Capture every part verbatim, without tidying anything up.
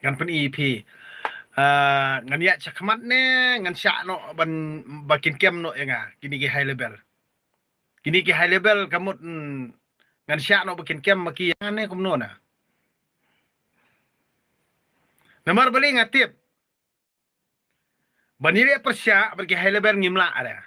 Ngan pyni phi. Ah, ngan ïaid shakhmat ne ngan shah noh ban ba kin kem noh ïa nga kine ki high level. Kine ki high level ka mut, mm, ngan shah noh ba kin kem ma ki ïa nga ne kumno na. Namar balei nga tip ban ïaleh pyrshah bad ki high level ngim lah re.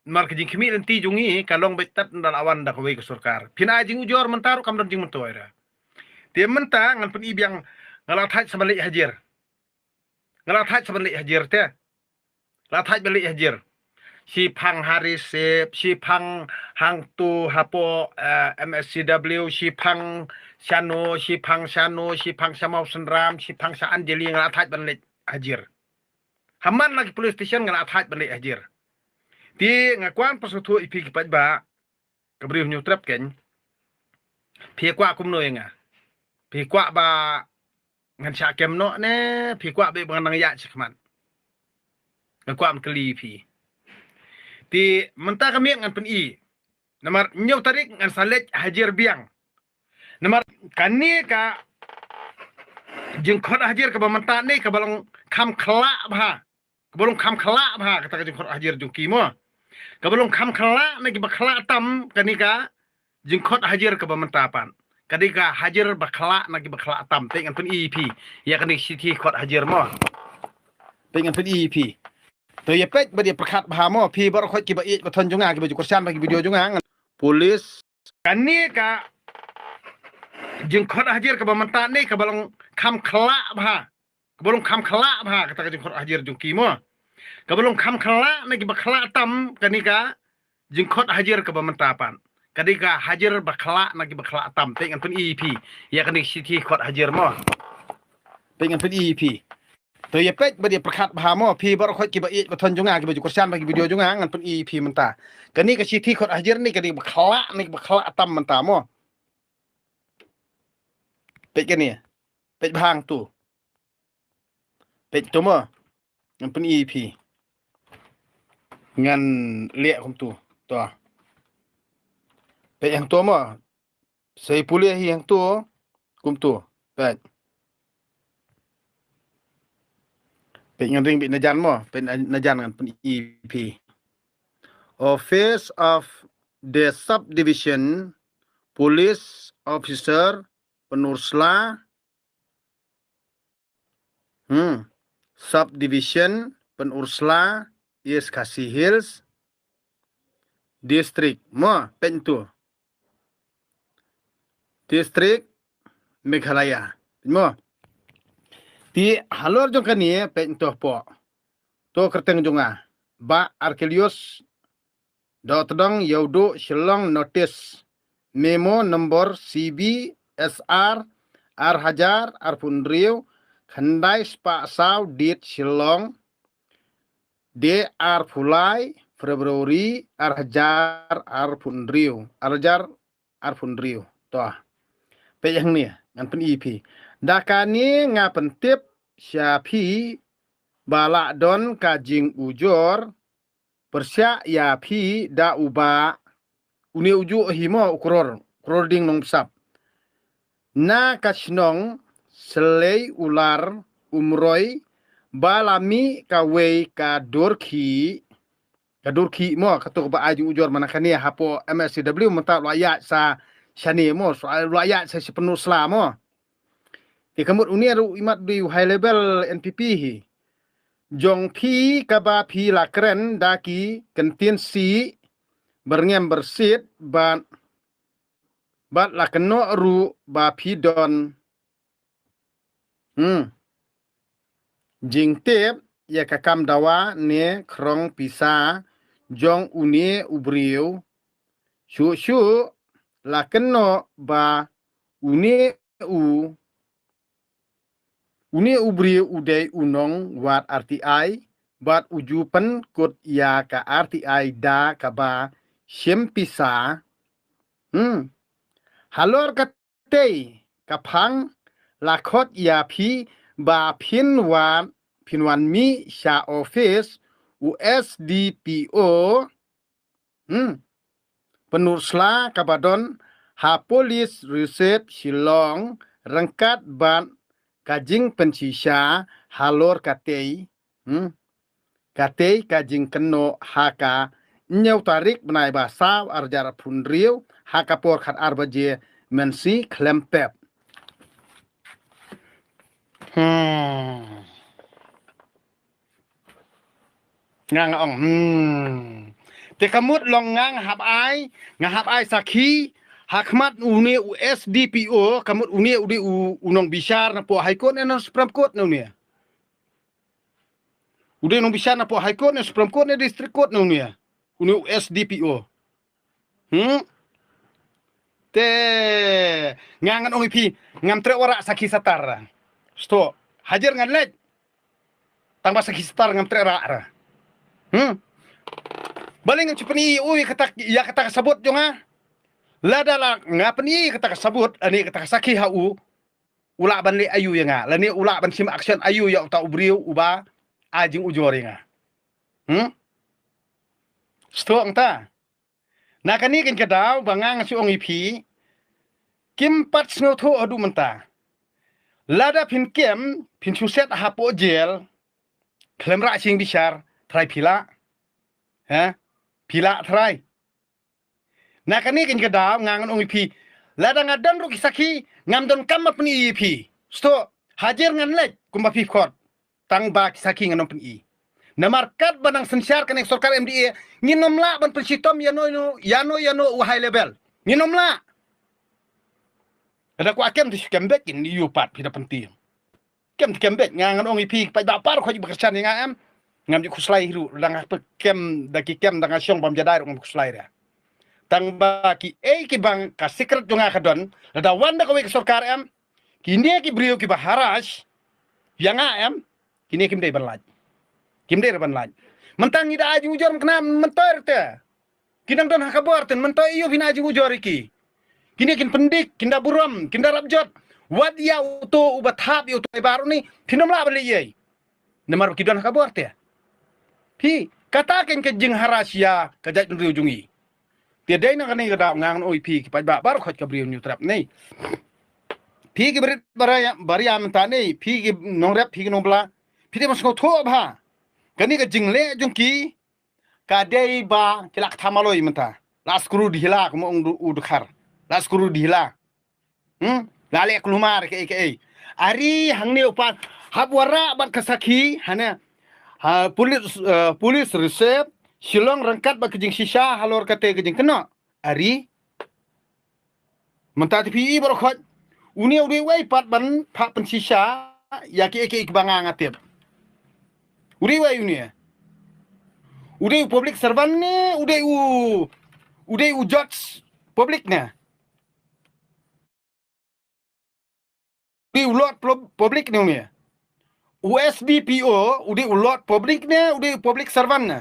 Namar ka jingkhmih lynti jong ngi ka long beit tad ynda la wan da kawei ka sorkar. Phin ai jingujor mynta ruh kam don jingmyntoi re. Te mynta ngan pyni biang, nga la thait sa ban leit hajir. Nga la thait sa ban leit hajir te. La thait ban leit hajir. Shiphang ha Recep, shiphang hangto hapoh, eh, M S C W, shiphang shano, shiphang shano, shiphang sha Mawsynram, shiphang sha Anjali, nga la thait ban leit hajir. Ha man la ki police station nga la thait ban leit hajir. Te nga kwah pynsngewthuh ïa phi ki paidbah, ka briew Hynñiewtrep keiñ. Phi kwah kumno ïa nga? Phi kwah ba ngan shah kem noh ne phi kwah ba ngan nang ïaid shakhmat? Nga kwah ban kylli phi. Te mynta ka miet ngan pyni. Namar hynñiew tarik ngan sa leit hajir biang. Namar kane ka jingkhot hajir kaba mynta ne kaba long kham khlah bha. Kaba long kham khlah bha kata ka jingkhot hajir jong ki mo. Kaba long kham khlah na kiba khlah tam kane ka jingkhot hajir kaba mynta pat. Ka dei ka hajir ba khlah na kiba khlah tam. Te ngan pyni ïa phi ïa kane ka shithi khot hajir mo. Te ngan pyni ïa phi. To ïa peit bad ïa pyrkhat bha mo phi baroh khoit kiba ïeit ba thon jong nga kiba ju kyrshan ba ki video jong nga. Police. Kane ka jingkhot hajir kaba mynta ne kaba long kham khlah bha. Kaba long kham khlah bha kata ka jingkhot hajir jong ki mo. Kaba long kham khlah na kiba khlah tam kane ka jingkhot hajir kaba mynta pat. Ka dei ka hajir ba khlah na kiba khlah tam. Te ngan pyni ïa phi ïa kane ka shithi khot hajir mo. Te ngan pyni ïa phi. To ïa peit bad ïa pyrkhat bha mo phi baroh khoit kiba ïeit ba thon jong nga kiba ju kyrshan ba ki video jong nga ngan pyni ïa phi mynta. Kane ka shithi khot hajir ne ka dei ba khlah ne ba khlah tam mynta mo. Peit kane. Peit bha hangto. Peit to mo. Ngan pyni ïa phi. Ngan leh kumto. To. Peit hangto mo. Sa pule hi hangto kumto. Peit. Peit ngan ring beit najan mo. Peit najan ngan pyni ïa phi. Office of the Subdivision Police Officer Pynursla. Hmm. Subdivision Pynursla, East Khasi Hills District. Mo, peit to. District Meghalaya. Mo. Te halor jong kane peit to hapoh. To kyrteng jong nga. Bah Archelaus Dohtdong Ïewduh Shillong Notice, Memo number C B S R ar hajar arphew hynriew, khyndai spah saw, date Shillong, date arphew lai February ar hajar arphew hynriew, ar hajar arphew hynriew. To. Peit hangne, ngan pyni ïa phi. Da kane nga pyntip sha phi ba lah don ka jingujor pyrshah ïa phi da u Bah, une ujuh hi mo, u Koror, Korording Nongbsap. Na ka shnong Sleiular Umroi ba la mih kawei ka dur khih, ka dur khih mo, kato kaba ai jingujor mynta kane hapoh M S C W mynta u la ïaid sa shane mo, u la ïaid sa sha Pynursla mo. Te ka mut une ruh imat dei u high level N P P hi. Jong phi kaba phi la kren da ki kyntien sih byrngem byrsit bad, bad la kynnoh ruh ba phi don, hmm, jingtip ïa ka kam dawa ne khrong pisa jong une u briew. Shuh shuh la kynnoh ba une u, une u briew u dei u nongwad R T I bad u ju pynkut ïa ka R T I da kaba shim pisa. Hmm. Halor katei ka phang la khot ïa phi ba phin wan, phin wan mih sha office u S D P O, hmm, Pynursla kaba don ha Police Reserve Shillong ryngkat bad ka jingpynshisha halor katei, hmm, katei ka jingkynnoh ha ka hynñiew tarik bnai ba saw arhajar arphew hynriew ha ka por khatar baje mynsi khlem pep. Hmm. Nga nga ong, hmm. Te ka mut long nga nga hap ai, nga hap ai sakhi ha khmat une u S D P O, ka mut une u dei u, u nongbishar na poh High Court ne na Supreme Court ne une. U dei u nongbishar na poh High Court ne Supreme Court ne District Court ne une. Une u S D P O. Hmm? Te nga ngan ong ïa phi, ngam treh wanrah sakhi satar. Stok. Hajir ngan leit. Tang ba sakhi satar ngam treh wanrah. Hmm? Balei ngam shu pyni ïa u ïa kata, ïa kata ka sabut jong nga. Lada la nga pyni ïa kata ka sabut, ani kata ka sakhi ha u. U lah ban leh aïu ïa nga. Lane u lah ban shim action aïu ïa uta u briew uba ai jingujor ïa nga. Hmm? Stok nta. Na kane keiñ ka daw ba nga nga shu ong ïa phi. Kim pat sngewthuh haduh mynta. Lada phin kem, phin shu set hapoh jel. Khlem rah sing bishar, trai phi lah. Ha? Phi lah trai. Na kane keiñ ka daw nga ngan ong ïa phi. Lada nga don ruh ki sakhi, ngam donkam ban pyni ïa phi. Stok, hajir ngan leit, kumba phi khot. Tang ba ki sakhi ngan ym pyni. Namar katba nang synshar kane ka sorkar M D A, ngin ym lah ban pynshitom ïano ïano, ïano ïano u high level. Ngin ym lah. Lada kwah kem te shu kem beit, ngin ïoh pat phi da pynti. Kem te kem beit, nga ngan ong ïa phi, paidbah baroh khoit ba kyrshan ïa nga em. Ngam ju khuslai hi ruh, lada nga peit kem, da ki kem, da nga shong bam jadai ruh ngam khuslai ruh. Tang ba kiei kiba ka secret jong nga ka don, lada wan da kawei ka sorkar em. Kine ki briew kiba harass ïa nga em. Kine kim dei ban lait. Kim dei ban lait. Mynta ngi da ai jingujor kane myntoi ruh te. Ki dang don ha ka bor te, myntoi ïoh phin ai jingujor ïa ki. Kine kin pyndik, kin da burom, kin da rap jot. Wat ïa uto uba thap ïa uto i baroh ni, phin ym lah ban leh ei. Namar ba ki don ha ka bor te. Phi, kata keiñ ka jingharass ïa ka jaitbynriew jong ngi. Te dei na kane ka daw nga ngan ong ïa phi ki paidbah baroh khoit ka Bri u Hynñiewtrep ne. Phi ki barit baria, baria mynta ne, phi ki nongrep, phi ki nongbla. Phi dei ban sngewthuh bha. Kane ka jingleh jong ki, ka dei ba ki la ktham maloi mynta. La skru dihila, kumba ong u Dkhar. La skru dihila. Hmm? La leh kulmar kaei kaei. Ari hangne u pat hap wanrah bad ka sakhi, hane. Ha, police, eh, police receive, Shillong ryngkat bad ka jingshisha halor kata ka jingkynnoh. Ari. Mynta te phi i baroh khoit. Une u dei uwei pat ban phah pynshisha ïa kiei kiei kiba nga nga tip. U dei uwei une. U dei u public servant ne, u dei u, u dei u judge public ne. U dei u lord pub-, public ne une. U S D P O, u dei u lord public ne, u dei u public servant ne.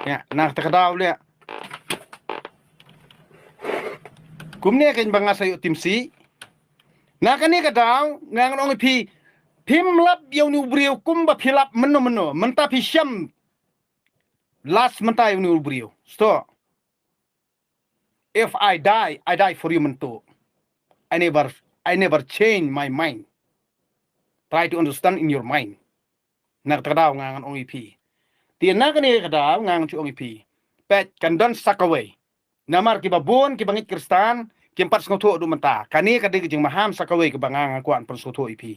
Ïa, na kata ka daw leh. Kumne keiñ ba nga sa ïoh tim sih. Na kane ka daw, nga ngan ong ïa phi, phim lap ïa une u briew kumba phi lap mynno mynno. Mynta phi shem. Last mynta ïa une u briew. Stok. If I die, I die for you, mynta. I never, I never change my mind. Try to understand in your mind. Na kata ka daw nga ngan ong ïa phi. Te na kane ka daw nga ngan shu ong ïa phi. Peit kan don sa kawei. Namar kiba bun kiba ngeit Khristan, kim pat sngewthuh haduh mynta. Kane ka dei ka jingmaham sa kawei kaba nga nga kwah ban pynsngewthuh ïa phi.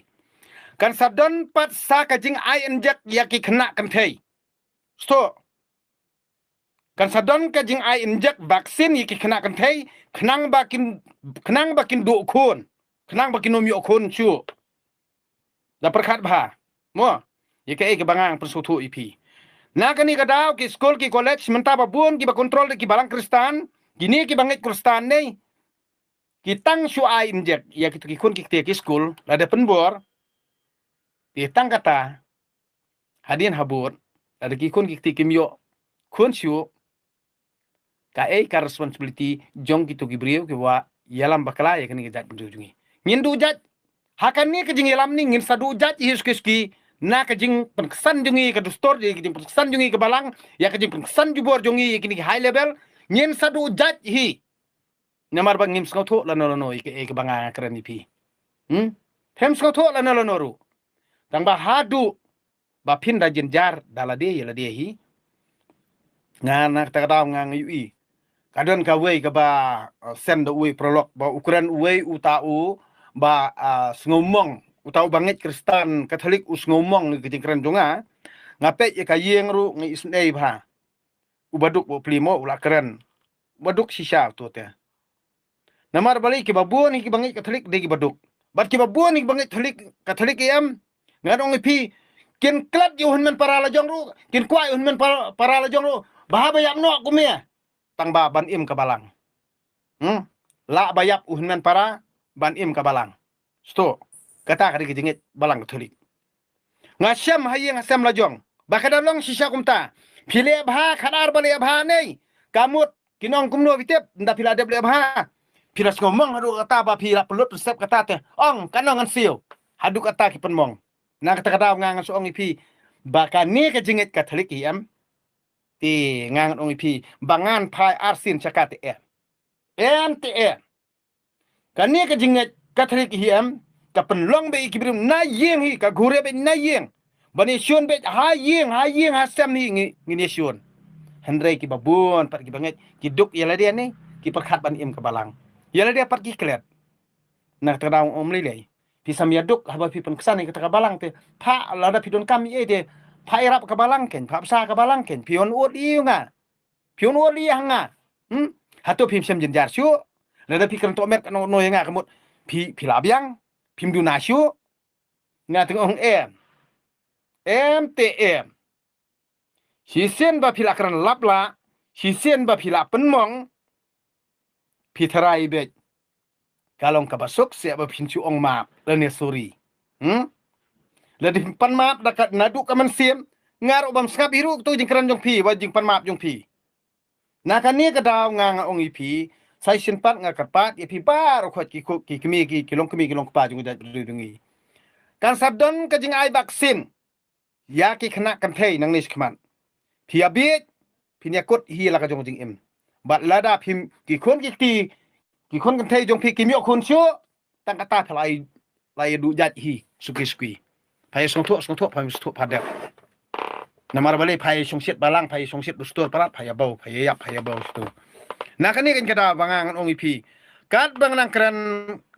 Kan sa don pat sa ka jingai injek ïa ki khynnah kynthei. Stok. Kan sa don ka jingai injek vaccine ïa ki khynnah kynthei, khnang ba kin, khnang ba kin duh khun, khnang ba kin ym ïoh khun shuh. Da pyrkhat bha. Mo, ïa kaei kaba nga nga pynsngewthuh ïa phi. Na kane ka daw ki skul ki college mynta ba bun kiba control da ki balang Khristan, kine kiba ngeit Khristan ne. Ki tang shu ai injek ïa kito ki khun ki kti ki skul, lada pynbor. Te tang kata, hadien habud, lada ki khun ki kti kim ïoh khun shuh, kaei ka responsibility jong kito ki briew kiba ïalam bakla ïa kane ka jaitbynriew jong ngi. Ngin duh jait. Ha kane ka jingïalam ne ngin sa duh jait hi suki suki na ka jingpynksan jong ngi ka dustur, ïa ka jingpynksan jong ngi ka balang, ïa ka jingpynksan jubor jong ngi ïa kine ki high level, ngin sa duh jait hi. Namar ba ngim sngewthuh lano lano ïa kaei kaba nga nga kren ïa phi. Hmm? Phem sngewthuh lano lano ruh. Tang ba haduh ba phin da jynjar da lade ïa lade hi. Nga na kata ka daw nga nga ïohi. Ka don kawei kaba, uh, send da uwei paralok ba u kren uwei uta u ba, uh, sngewmong. Uta u ba ngeit Khristan Katholik u sngewmong ïa ka jingkren jong nga. Nga peit ïa ka ïing ruh nga isynei bha. U baduk ba u plie mo u la kren. U baduk shisha uto te. Namar balei kiba bun hi kiba ngeit Katholik dei kiba duk. Bad kiba bun hi kiba ngeit Katholik, Katholik hi em. Ngan ong ïa phi, kin klet ïa u hynmen para la jong ruh, kin kwah ïa u hynmen para, para la jong ruh. Ba haba ïap noh kumne. Tang ba ban im ka balang. Hmm? Lah ba ïap u hynmen para ban im ka balang. Sto. Kata ka dei ka jingngeit balang Katholik. Nga shem ha ïing ha sem la jong. Ba ka da long shisha kumta. Phi leh bha, khadar ba leh bha nei. Ka mut, ki nong kumno phi tip, nda phi la dep leh bha. Phi la sngewmong haduh kata ba phi la pynlut pynsep kata te. Ong, ka nong ngan siew. Haduh kata ki pynmong. Na kata ka daw nga ngan sa ong ïa phi. Ba kane ka jingngeit Katholik hi em. Te nga ngan ong ïa phi. Ba ngan phai arsien sha ka te em. Em te em. Kane ka jingngeit Katholik hi em, ka pynlong beit ïa ki briew na ïing hi, ka ghur beit na ïing. Ban ïashun beit ha ïing, ha ïing, ha sem hi ngi, ngin ïashun. Hynrei kiba bun pat kiba ngeit, ki duk ïa lade ne, ki pyrkhat ban im ka balang. Ïa lade pat ki klet. Na kata ka daw ym lei lei. Phi sam ïa duk, haba phi pynksan ïa kata ka balang te. Pha lada phi donkam ïa te. Pha ïarap ka balang kein, pha bsa ka balang kein. Phi wan ud ïa nga. Phi wan wan lih ha nga. Hmm? Hato phim shem jynjar shuh? Lada phi kren tohmet kano kano ïa nga ka mut phi, phi la biang, phim duna shuh. Nga teng ong em. Em te em. Shisien ba phi la kren lap la, shisien ba phi la pynmong, phi tharai beit. Ka long kaba suk seh ba phin shu ong map lane sorry. Hmm? Lada phin pan map da ka naduh ka mynsiem, nga ruh bym sngap hi ruh kato jingkren jong phi, ba jingpan map jong phi. Na kane ka daw nga nga ong ïa phi, sa shisien pat nga kyrpad ïa phi baroh khoit ki kmie ki, ki long kmie ki long kpa jong ka jaitbynriew jong ngi. Kan sa don ka jingai vaccine. Ïa ki khynnah kynthei nangne shakhmat. Phi ïa bieit, phin ïa kut hi la ka jong jingim. Bad lada phim ki khun ki kti, ki khun kynthei jong phi kim ïoh khun shuh, tang kata pha la ïa, la ïa duh jait hi, suki suki. Pha ïa sngewthuh, sngewthuh, pha ïa sngewthuh pha dep. Namar balei pha ïa shongshit balang, pha ïa shongshit dustur palat, pha ïa bau, pha ïa ïap, pha ïa bau sngewthuh. Na kane kan ka daw ba nga ngan ong ïa phi. Katba nga nang kren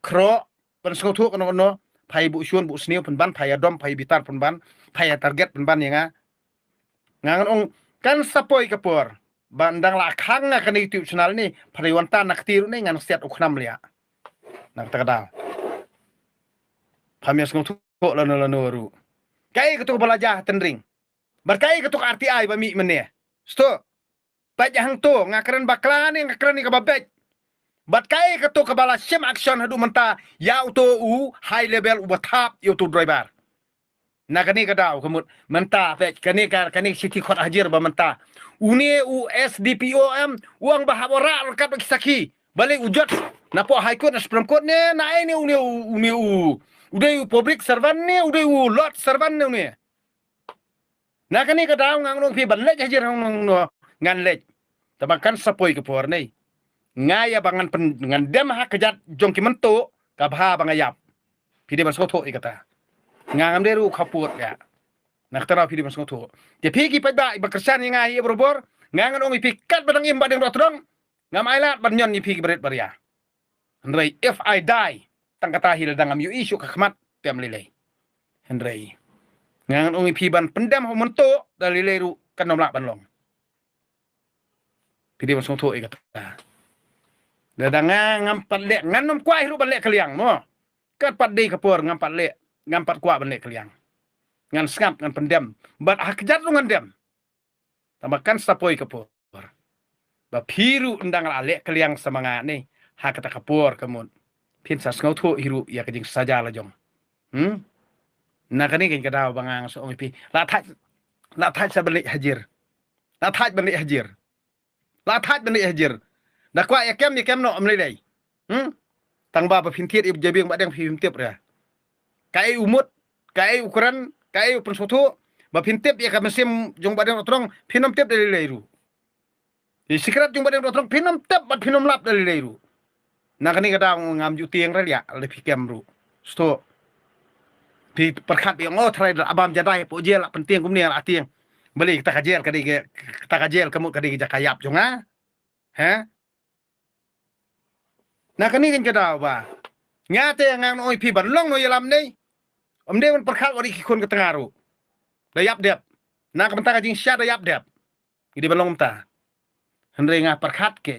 khroh, pynsngewthuh kano kano, pha ïa buh shun buh sniew pynban, pha ïa dom, pha ïa bitar pynban, pha ïa target pynban ïa nga. Nga ngan ong kan sa poi ka por. Ba ndang la khang nga kane YouTube channel ne, pha dei wan tan na kti ruh ne, ngan siat u khnam leh. Na kata ka daw. Pham ïa sngewthuh lano lano ruh. Kaei kato ba la jia ha tynring. Bad kaei kato ka R T I ba mih mynne. Sto. Peit hangto, nga kren bakla ne, nga kren ïa kaba beit. Bad kaei kato kaba la shim action haduh mynta, ïa uto u high level uba thap ïa uto u driver. Na kane ka daw ka mut, mynta peit, kane ka, kane ka shithi khot hajir ba mynta. Une u S D P O em, u ong ba hap rah ryngkat bad ki sakhi. Balei u jot, na poh High Court, na Supreme Court ne, na ei ne une u, une u, u dei u public servant ne, u dei u Lord servant ne une. Na kane ka daw nga ngan ong phi ban leit hajir hangno hangno ngan leit. Tangba kan sa poi ka por ne. Nga ïa ba ngan pyn, ngan dem ha kjat jong ki mynta ka bha ba nga ïap. Phi dei ban sngewthuh ïa kata. Nga ngam dei ruh khappud ïa. Na kata ruh phi dei ban sngewthuh. Te phi ki paidbah ba kyrshan ïa nga hi barabor, nga ngan ong ïa phi katba dang im Bahdeng Dohtdong, ngam ailad ban ñion ïa phi ki barit baria. Hynrei if I die, tang kata hi lada ngam ïohi shuh ka khmat te ym lei lei. Hynrei nga ngan ong ïa phi ban pyndem ha u mynta da lei lei ruh kan ym lah ban long. Phi dei ban sngewthuh ïa kata. Lada nga ngam pat leh, ngan ym kwah hi ruh ban leh kylliang mo. Kat pat dei ka por ngam pat leh, ngam pat kwah ban leh kylliang. Ngan sngap, ngan pyndem. Bad ha kjat ruh ngan dem. Tangba kan sa poi ka por. Ba phi ruh ynda nga la leh kylliang sa ma nga ne, ha kata ka por ka mut phin sa sngewthuh hi ruh ïa ka jingsaja la jong. Hmm? Na kane kan ka daw ba nga nga sa ong ïa phi. La thait, la thait sa ban leit hajir. La thait ban leit hajir. La thait ban leit hajir. Da kwah ïa kem, ïa kem noh ym lei lei. Hmm? Tangba ba phin thied ïa u jabieng Bahdeng phim tip re. Kaei u mut, kaei u kren, kaei u pynsngewthuh, ba phin tip ïa ka mynsiem jong Bahdeng Dohtdong, phin ym tip da lei lei ruh. Ïa secret jong Bahdeng Dohtdong, phin ym tip bad phin ym lap da lei lei ruh. Na kane ka daw ngam ju tieng re ïa, lada phi kem ruh. Sto. Phi pyrkhat phi ong, oh, trai da bam jadai, pok jel, la pyntieng kumne, la tieng. Bali kata ka jel ka dei ka, kata ka jel ka mut ka dei ka jaka ïap jong nga. He? Na kane kan ka daw ba nga te ngan ong ïa phi ban long noh ïalam ne. Ym dei ban pyrkhat wat ïa ki khun ka tnga ruh. Da ïap dep. Na ka bynta ka jingshisha da ïap dep. Ki dei ban long mynta. Hynrei nga pyrkhat ke